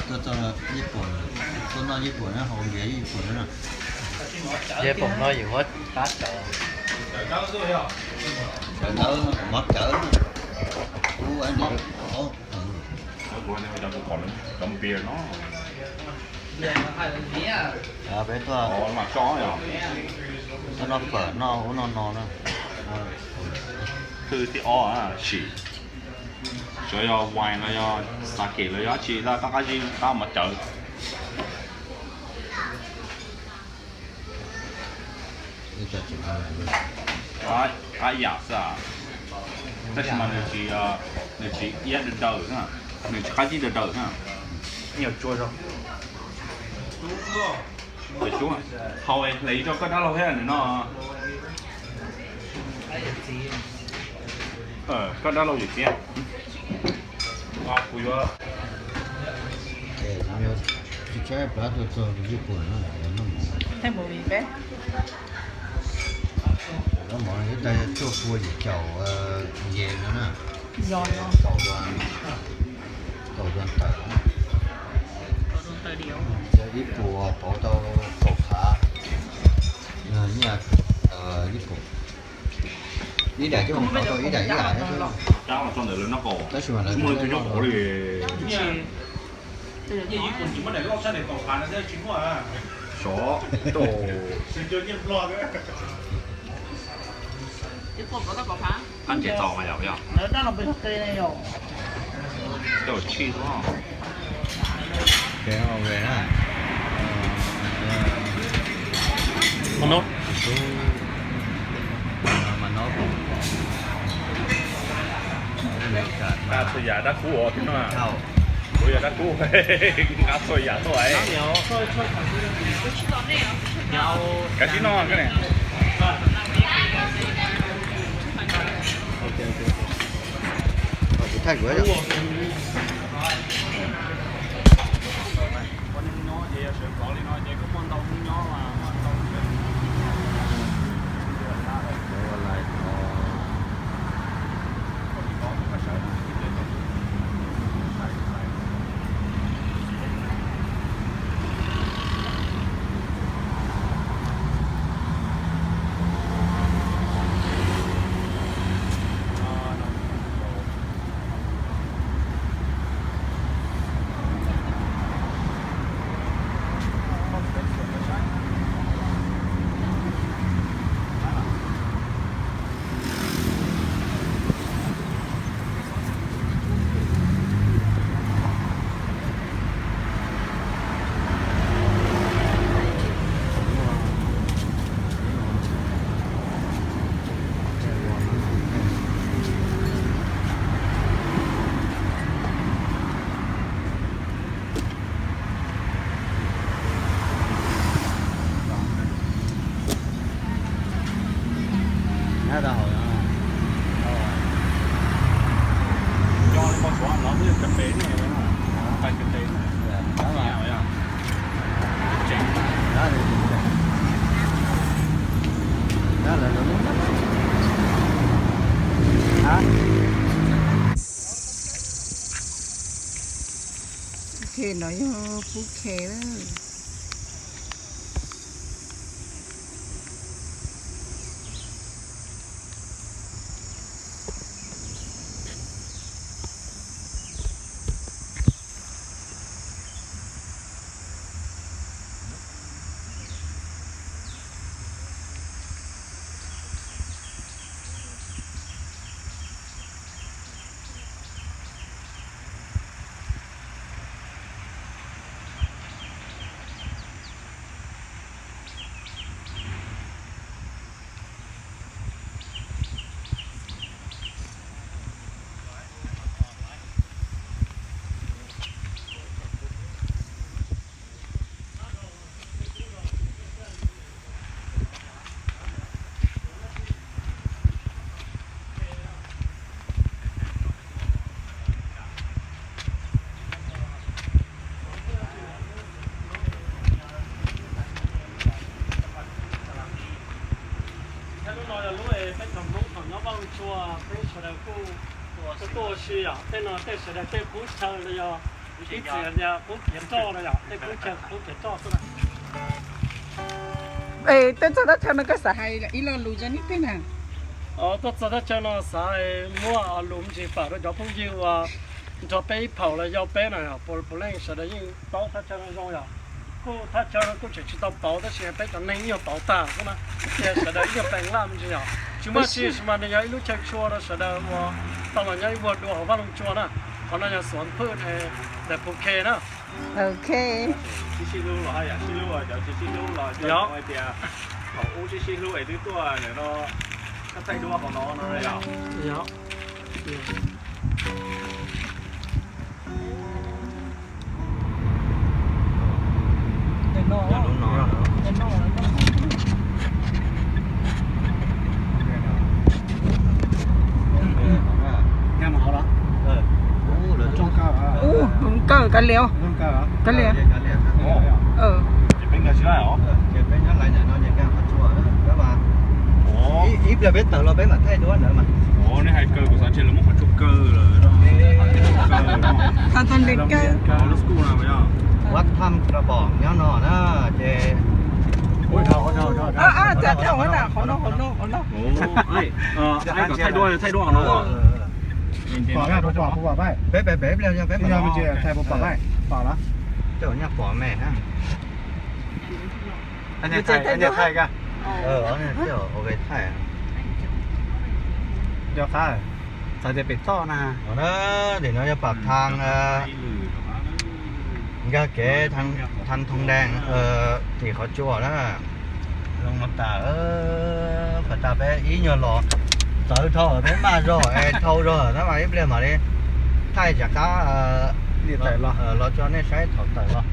Tuaj txog Yij Pum, tuaj noj Yij Pum na, haus npias Yij Pum na. Yij Pum no yus muab pab cawv, cawv ntawd mov cawv, ub, cov npias no. Peb tuaj, tuaj noj fawm noj ub noj no na. Thwj thib ob sim, xyov yog wine los yog sake los yog dab tsi, qab qab zib qab mov cawv. Qab yam xwb, tab sis mas nws tsis, nws tsis iab daws daws, nws tsis qab zib daws daws na. Haus hle rau koj dab laug thiab nws no. Koj dab laug yawm txiv, kuv yuav tsis tshaib plab tuaj txog Yij Pum no. Mov ib tag tuaj pua yim caum yes no na. Kaum dua tawm, ib puas pauv tau kaum phav nyiaj Yij Pum. Ib daim coj mus pauv tau ib daim ib daim, tab sis mas lawv muaj ib tug nyob hauv li. Sov, qab ntses txaus mas yog, yog, tau tshij xwb. Nqa txhua yam dab kub os thiab no. Kuv yog dab kub, nqa txhua yam tuaj. Kav tsij noj koj ne. Kuv thaij kuv. Khe no yog pub khe lawm. Thiab lub no yog lub peb tsoom Hmoob thaum nyob Vaj Loog Tsua, peb sawv daws kuj tuaj ua si yom. Tej no tej sawv daws tej qub chaw los yog Ib txwm tias qub piav roj no yom, tej qub chaw qub piav roj xwb na. Es tuaj txog thaj chaw no koj xav hais ib lo lus rau neeg twg na? Tuaj txog thaj chaw no xav muab lus me ntsis fam rau cov phooj ywg uas nrog peb ib phaum los yog peb no yom, puav leej sawv daws yeej paub thaj chaw no zoo yom. Kuj thaj chaw no kuj tseem tsis tau pauv tab sis peb cov neeg ib nyuag pauv tag xwb na, ces sawv daws ib nyuag peem laj me ntsis yom. Tsis muaj tsi, tab sis mas nws yog ib lub chaw tshua rau sawv daws uas tau los nyob ib vuag dua hauv Vaj Loog Tsua na. Qhov no yog Xuav Phwj ntawm Phu Khe na. Sib sib hlub los haj yam sib hlub, cov tsis sib hlub los hais tias thaum ub sib sib hlub es twb tuaj ntawm no, koj thaij duab hauv no no yom. Ub, kawg kav liam, kav liam. Ib pliag peb tawm los peb mam thaij duab ntawd mas. Ua tham rau pom nyob no na ces. Peb pem peb pliag yog peb mam pom, pom me na. Cov qab txawv tias pem toj na. Tim no yog pam thaj, nkag kev thaj thoo dees tim qhov tsua na. Zoo no tas, pas tas peb ib nyuag los txawv dhau, peb maj zog es dhau zog na mas ib pliag mam li thaij rov qab los tso nej saib thaum tawm los.